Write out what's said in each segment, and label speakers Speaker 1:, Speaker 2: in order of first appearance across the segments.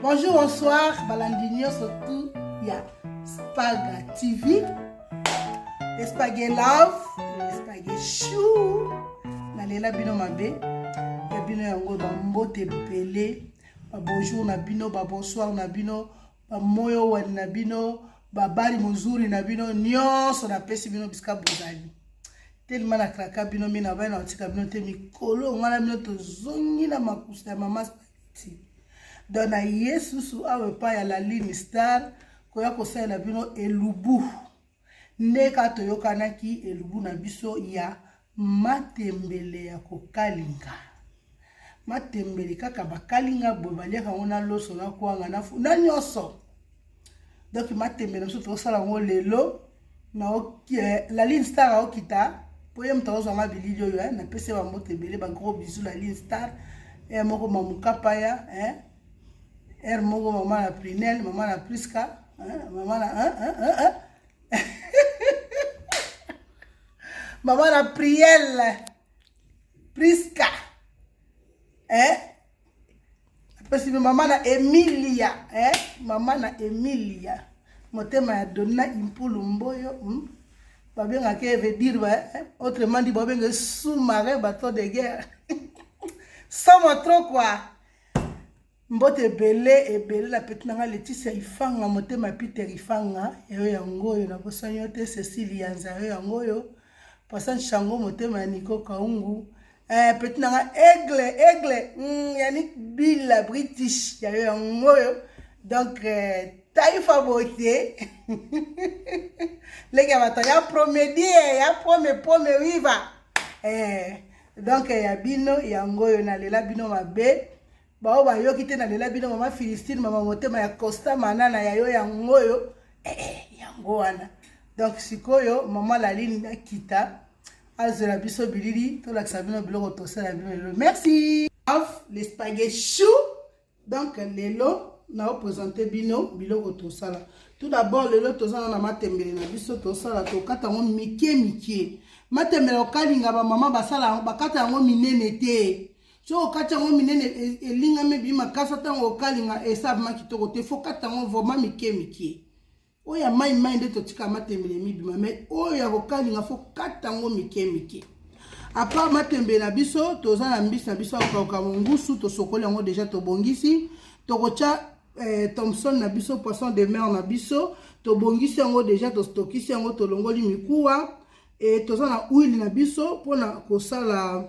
Speaker 1: Bonjour, bonsoir, balandi nyonso tout ya Spaga TV. Espage love, espage chou. Nalela bino mabe. Ya bino yango ba mbote ebele, ba bonjour na bino, ba bonsoir na bino, ba moyo wani na bino, ba bari mozuri na bino, nyonso napesi bino bisika bozali. Tellement na kraka bino mina bana otika bino te mikolo ngana bino tozongi na makusa ya mama Spaghetti. Donc na ye susu awa epai ya la ligne star koya kosalela bino elubu nde kaka toyokanaki elubu na biso ya matembele ya kokalinga matembele kaka bakalinga boye baliaka yango na loso na kwanga na fu na nyonso donc matembele na biso tokosala yango lelo na eh, la ligne star aokita mpo ye moto akozwa nga bilili oyo eh, napesi ye bambote ebele bagros bisou la ligne star eh, moko mamukapaya eh, ere moko mama na prinel mama na priska eh, mama na eh, eh, eh, eh. mama na priel priska eh? apesi mama na emilia eh? mama na emilia motema ya donna impulu mboyo hmm? babengaka ye veut dire eh? autrement dit babenga sous-marin bateau de guerre somo trop quoi mbote ebele ebele na peti na ngai leticia ifanga motema ya peter ifanga yayo yango oyo nabosani yo te cecile yanza yayo yango oyo poisson shango motema ya nico kaungu eh, peti na ngai aigle aigle yannick bila british yayo yango oyo donc eh, taifa bote leki ya bato ya promedie ya prome prome wiva eh, donc ya bino yango oyo nalela bino mabe baoyo bayoki te nalela bino mama philistine mama motema ya costa manana ya yo yango oyo eh, eh, yango wana donc sikoyo mama laline akita azwela biso bilili tolakisa bino biloko tosala bino lelo merci les spaghetti chou donc lelo naopresente bino biloko tosala tout d'abord lelo toza na matembele na biso tosala tokata yango mike mike matembele okalinga bamama basala bakata yango minene te soki okati yango minene e, elingami ebimi makasi ntango okalinga esa vraimen kitoko te fo kata yango vraimen mike mike oyo ya mai mai nde totika matembele mibima mai oyo ya kokalinga fo kata yango mike mike apart matembele na biso toza na mbisi na biso ya kokauka mongusu tosokoli yango deja tobongisi tokotya eh, thomson na biso poisson de mer na biso tobongisi yango deja tostokisi yango tolongoli mikuwa e toza na huile na biso mpona kosala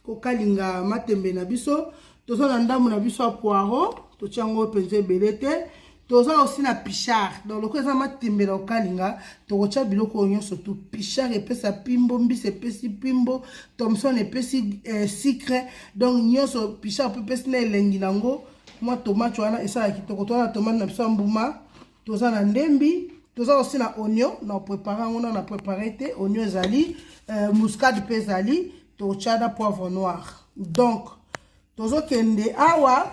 Speaker 1: kokalinga matembe na biso toza na ndambo na biso ya poireau totia yango mpenza ebele te toza aussi na pichard donc lokola eza matembe na kokalinga tokotya biloko oyo nyonso tu pichard epesa pimbo mbisi epesi pimbo thomson epesi eh, sucre donc nyonso pichard mpe epesi na elengi na yango mwa tomate wana esala kitoko toza na tomate na biso ya mbuma toza na ndembi toza aussi na oignon na prépare yango na na prépare te oignon ezali euh, muscade mpe ezali totya na poivre noir donc tozokende awa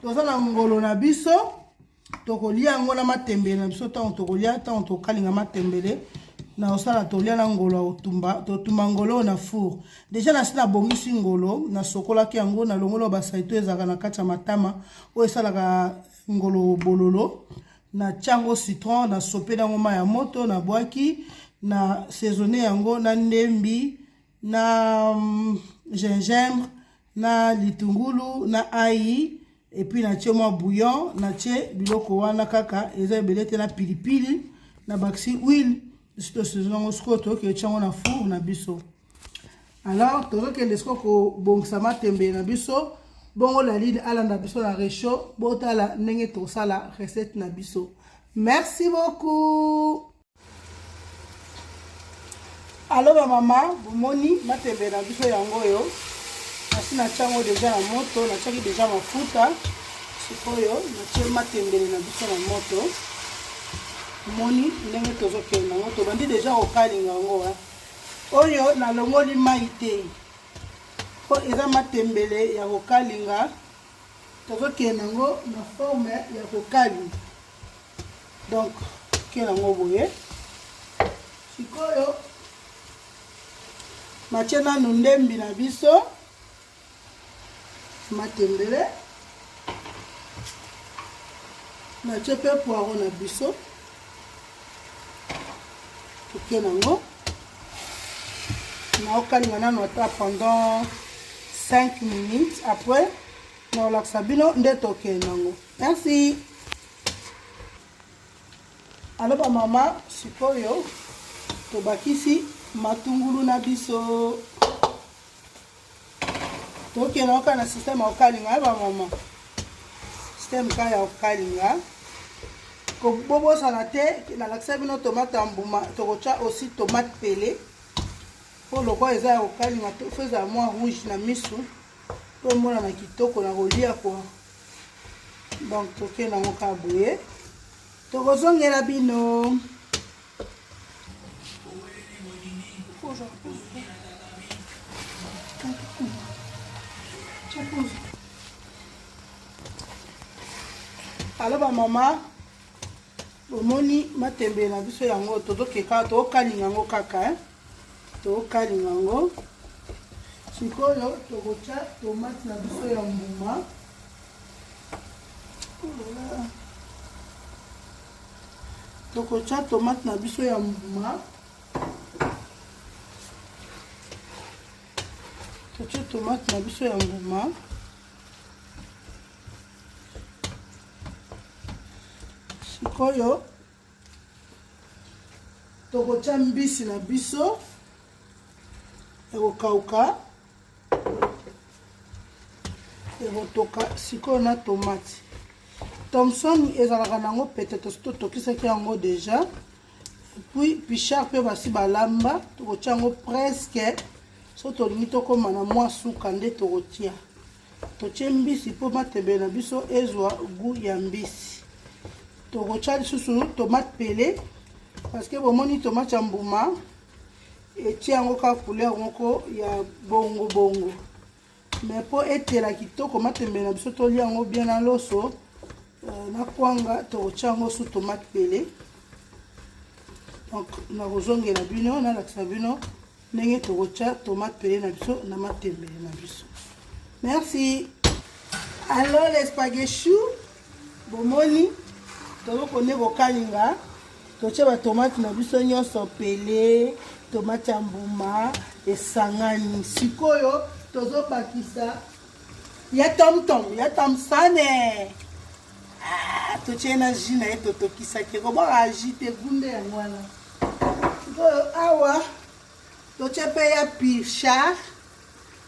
Speaker 1: toza na ngolo na biso tokolia yango na matembele na biso ntango tokolia ntango tokalinga matembele na kosala tolia na ngolo ya kotumba totumba ngolo oyo na four deja nasi nabongisi ngolo nasokolaki yango nalongoli oyo basalite oyo ezalaka na kati ya matama oyo esalaka ngolo bololo na tiango citron na sopeli yango mai ya moto na bwaki na saisonne yango na ndembi na mm, gingembre na litungulu na ayi epuis natie mwa bouillon natie biloko wana kaka eza ebele te na pilipili na bakisi huile biso tosaisonne yango sikoyo toyoki etya yango na four na biso alors tozokende sikoyo kobongisa matembele na biso bongo laline alanda biso na rechaud botala ndenge tosala recette na biso merci beaucoup alo bamama bomoni matembele na biso yango oyo nasi natya yango deja na moto natyaki deja mafuta sikoyo natye matembele na biso na moto moni ndenge tozokende yango tobandi deja kokalinga yango oyo nalongoli mai te mpo eza matembele ya kokalinga tozokende yango na forme ya kokalinga donc kende yango boye sikoyo natie nanu ndembi na biso matembele. Natie mpe poireau na biso, toke nango naokalinga nano ata pendant 5 minutes, après naolakisa bino nde tokende nango. Merci. Alo bamama, sikoyo tobakisi matungulu na biso, tokende oka na systeme ya kokalinga ya bamama, systeme kaka ya kokalinga. Kobobosana te, nalakisa bino tomate ya mbuma, tokotya aussi tomate pele mpo lokola eza ya kokalinga, fo ezala mwa rouge na misu mpo emonana kitoko na kolia kwa. Donc tokende yango kaka boye, tokozongela bino. Alo bamama, bomoni matembele na biso yango, tozokeka tokokalinga yango kaka, eh? Tokokalinga yango. Sikoyo tokotya tomate na biso ya mbuma. Tokotya tomate na biso ya mbuma, totye tomate na biso ya mbuma. Sikoyo tokotya mbisi na biso ekokauka, ekotoka sikoyo na tomate. Thomson ezalaka nango pete, tosi totokisaki yango déjà. Puis pichard mpe basi balamba, tokotia yango presque. So tolingi tokóma na mwa suka nde tokotia. Totie mbisi mpo matembele na biso ezwa goût ya mbisi. Tokotia lisusu tomate pele parce que bomoni tomate ya mbuma etie yango kaka couleur moko ya bongo bongo, mais mpo etela kitoko matembele na biso, tolia yango bien na loso na kwanga, tokotia yango su tomate pele. Donc nakozongela bino, nalakisa bino ndenge tokotia tomate pele na biso na matembele na biso. Merci. Alors les spaghetti, bomoni tozokone kokalinga, totie batomate na biso nyonso pele, tomate ya mbuma esangani. Sikoyo tozobakisa ya tomtom ya tomsane. Ah, totie na jus na ye totokisaki, ekobwaka jus te, gunde yango wana. Sikoyo awa totie mpe ya pilchard,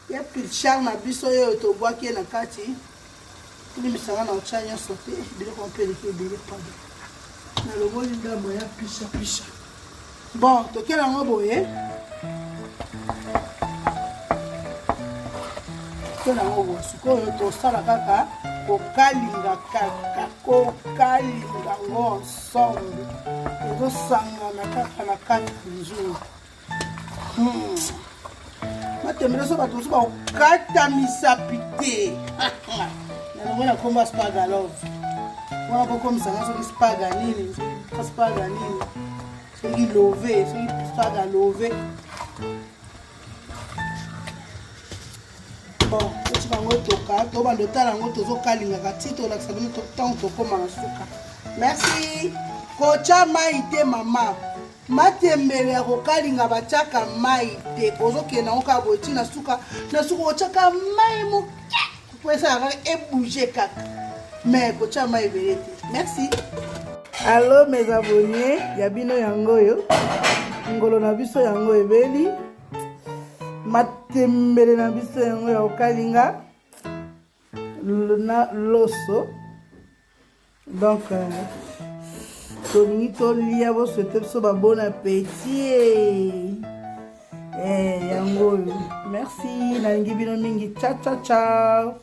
Speaker 1: ya pilchard na biso oyo tobwaki ye na kati. Limbisanga na otya nyonso te, biloko mpe eleki ebele, pardon, nalongoli ndambo ya pisha pisha. Bon, tokela yango boye, tokela yango boye. Sikoyo tosala kaka kokalinga, kaka kokalinga yango ensemble, ezosangana kaka na kati ya nzungu. Matembele so bato mosusu bakokata misapi te. Nalongo na komba spagalove wana, bokomisanga soki spaga nini, spaga nini, soki love, soki spaga love. Bon, totika yango etoka, tobanda otala yango, tozokalingaka ti tolakisa bino ntango tokóma na suka. Merci. Kotya mai te mama, matembele ya kokalinga batiaka mai te. Ozokende yango kaka boye ti na suka. Na suka otyaka mai moke po esalaka kaka ebouge kaka, mais kotya mai ebele te. Merci. Allo mes abonnés, ya bino yango oyo, ngolo na biso yango ebeli, matembele na biso yango ya kokalinga na loso. Donc tolingi tolia, boswete biso ba bon appétit. Yango oyo. Merci, nalingi bino mingi. Ciao ciao ciao.